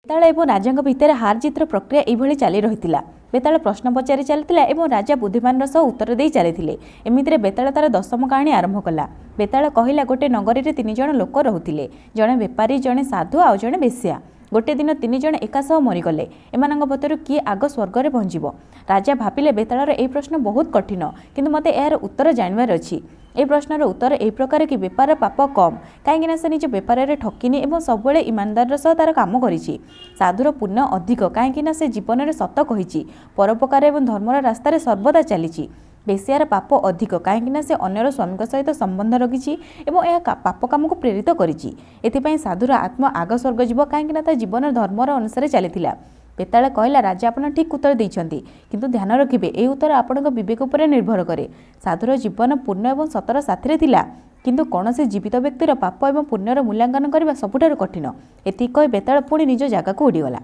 ବେତାଳ ଏବଂ ରାଜାଙ୍କ ଭିତରେ ହାର ଜିତର ପ୍ରକ୍ରିୟା ଏଇଭଳି ଚାଲି ରହିଥିଲା। ବେତାଳ ପ୍ରଶ୍ନ ପଚାରି ଚାଲିଥିଲା ଏବଂ ରାଜା ବୁଦ୍ଧିମାନର ସହ ଉତ୍ତର ଦେଇ ଚାଲିଥିଲେ। ଏମିତିରେ ବେତାଳ ତାର ଦଶମ କାହାଣୀ ଆରମ୍ଭ କଲା। ବେତାଳ କହିଲା, ଗୋଟେ ନଗରୀରେ ତିନି ଜଣ ଲୋକ ରହୁଥିଲେ, ଜଣେ ବେପାରୀ, ଜଣେ ସାଧୁ ଆଉ ଜଣେ ବେଶ୍ୟା। ଗୋଟେ ଦିନ ତିନି ଜଣ ଏକା ସହ ମରିଗଲେ। ଏମାନଙ୍କ ଭିତରୁ କିଏ ଆଗ ସ୍ୱର୍ଗରେ ପହଞ୍ଚିବ? ରାଜା ଭାବିଲେ, ବେତାଳର ଏହି ପ୍ରଶ୍ନ ବହୁତ କଠିନ, କିନ୍ତୁ ମୋତେ ଏହାର ଉତ୍ତର ଜାଣିବାର ଅଛି। ଏହି ପ୍ରଶ୍ନର ଉତ୍ତର ଏହି ପ୍ରକାର କି ବେପାରୀର ପାପ କମ୍, କାହିଁକିନା ସେ ନିଜ ବେପାରରେ ଠକିନି ଏବଂ ସବୁବେଳେ ଇମାନଦାରର ସହ ତାର କାମ କରିଛି। ସାଧୁର ପୁଣ୍ୟ ଅଧିକ, କାହିଁକିନା ସେ ଜୀବନରେ ସତ କହିଛି, ପରୋପକାର ଏବଂ ଧର୍ମର ରାସ୍ତାରେ ସର୍ବଦା ଚାଲିଛି। ବେଶ୍ୟାର ପାପ ଅଧିକ, କାହିଁକିନା ସେ ଅନ୍ୟର ସ୍ୱାମୀଙ୍କ ସହିତ ସମ୍ବନ୍ଧ ରଖିଛି ଏବଂ ଏହା ପାପ କାମକୁ ପ୍ରେରିତ କରିଛି। ଏଥିପାଇଁ ସାଧୁର ଆତ୍ମା ଆଗ ସ୍ୱର୍ଗ ଯିବ, କାହିଁକିନା ତା ଜୀବନ ଧର୍ମର ଅନୁସାରେ ଚାଲିଥିଲା। ବେତାଳ କହିଲା, ରାଜା, ଆପଣ ଠିକ୍ ଉତ୍ତର ଦେଇଛନ୍ତି, କିନ୍ତୁ ଧ୍ୟାନ ରଖିବେ, ଏହି ଉତ୍ତର ଆପଣଙ୍କ ବିବେକ ଉପରେ ନିର୍ଭର କରେ। ସାଧୁର ଜୀବନ ପୂର୍ଣ୍ଣ ଏବଂ ସତର ସାଥିରେ ଥିଲା, କିନ୍ତୁ କୌଣସି ଜୀବିତ ବ୍ୟକ୍ତିର ପାପ ଏବଂ ପୁଣ୍ୟର ମୂଲ୍ୟାଙ୍କନ କରିବା ସବୁଠାରୁ କଠିନ। ଏତିକି କହି ବେତାଳ ପୁଣି ନିଜ ଜାଗାକୁ ଉଡ଼ିଗଲା।